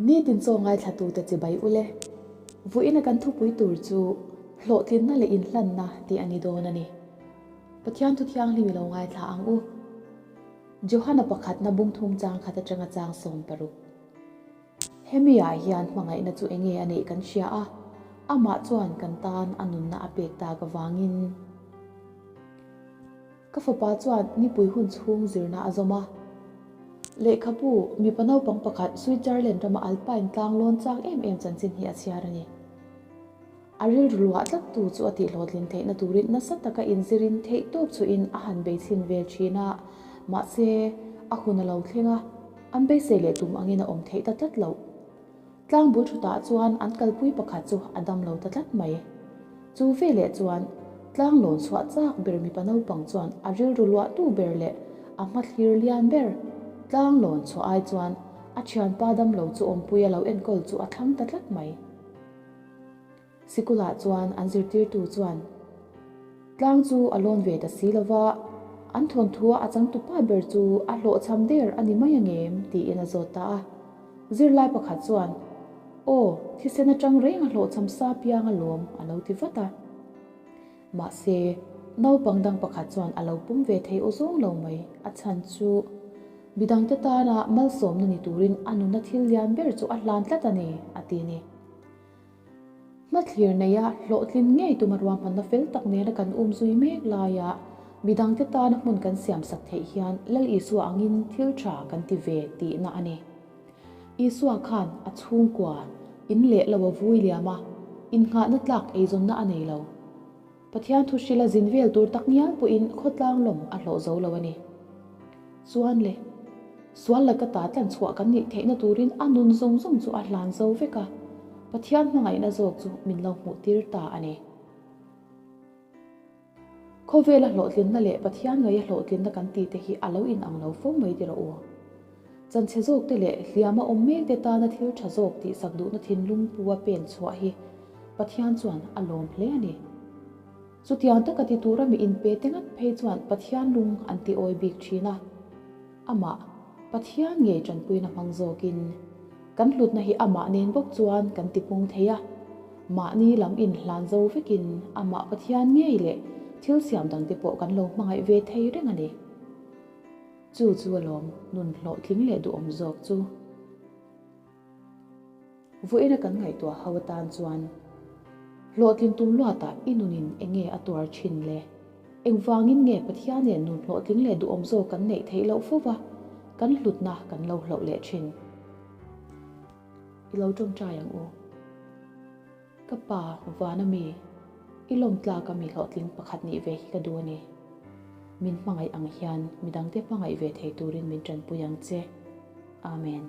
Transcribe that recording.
Nitin chaw ngaithlatute chibai ule. Vawiina kan thupui tur chu hlawhtlinna leh inhlanna tih a ni dawn a ni. Pathian thu thianghlim i lo ngaithla ang u. Johana pakhatna bungthum chang khat atanga chang 16. Hemi ah hian hmangaihna chu enge a neih kan hria a, amah chuan kan tan a nunna a pek tak avangin. Ka fapa chuan nipui hun chhung zirna a zawm a. Lehkhabu mipa naupang pakhat Switzerland rama Alpine tlang lawn chak em em chanchin hi a chhiar a ni. A rilru luah tlattu chu a tihhlawhtlin theihna turin nasa taka inzirin theih tawp chuhin a han beichhin vel thin a, mahse, a hun a lo thleng a, an beisei leh tum angin a awm theih ta tlat loh. Tlang bul thutah chuan an kalpui pakhat chu a dam lo ta tlat mai. Chu veleh chuan tlang lawn chhuah chak ber mipa naupang chuan a rilru luahtu ber leh a hmathlir lian ber tlang lawn chhuah ai chuan a thianpa dam lo chu awmpui a lo enkawl chu a thlang ta tlat mai. Sikulah chuan an zirtirtu chuan tlang chu a lawn ve ta si lo va, an thawnthu a a changtupa ber chu a hlawhchham der a ni mai angem tiin a zawt ta a. Zirlai pakhat chuan, Aw, thisen atang reng a hlawhchham sa piang a lawm a lo ti vat a. Mahse, naupang dang pakhat chuan a lo pum ve thei aw zawng lo mai, a chhan chu midangte tana malsawmna ni turin a nuna thil lian ber chu a hlan tlat a ni, a ti ni. Hmathlir neia hlawhtlin ngei tuma ruahmanna fel tak nena kan um zui mek laia midangte tana hmun kan siamsak theih hian Lal Isua angin thil tha kan ti ve tihna a ni. Isua khan a chhungkua in leh lo a vui liam a, innghahna tlak eizawnna a nei lo. Pathian thu hrila zin vel tur tak ngial pawhin khawtlang lawm a hlawh zo lo a ni. Chuan le, sual laka ta tlan chhuah kan nih theihna turin a nun zawng zawng chu a hlan zo vek a, Pathian hmangaihna zawk chu min lo hmuh tir ta a ni. Khawvela hlawhtlinna leh Pathian ngaia hlawhtlinna kan tih te hi a lo inang lo fo mai ti rawh u. Chanchhe zawk te leh hliama awm mek te tana thil tha zawk tihsak duhna thinlung pu a pen chhuah hi Pathian chuan a lawm hle a ni. Chutiang taka ti tura mi inpe te ngat phei chuan Pathian lung an ti awi bik thin a. Amah, Pathian ngei tanpuina hmang zawkin kan hlutna hi amah nen bawk chuan kan ti pung thei a. Mahni lam inhlan zo vekin amah Pathian ngei leh thil siam dangte pawh kan lo hmangaih ve thei reng a ni. Chu chu alawm nun hlawhtling leh duhawm zawk chu. Vawiina kan ngaihtuah ho atan chuan hlawhtlin tum luatah i nunin eng nge a tuar thin le? Engvangin nge Pathian nen nun hlawhtling leh duhawm zawk kan neih theih loh fo va, kan hlutna kan lo hloh leh thin? I lo tawngtai ang u. Ka pa, Vana mi, i lawm tlaka mi hlawhtling pakhat nih ve hi ka duh a ni. Min hmangaih ang hian midangte hmangaih ve thei turin min tanpui ang che. Amen.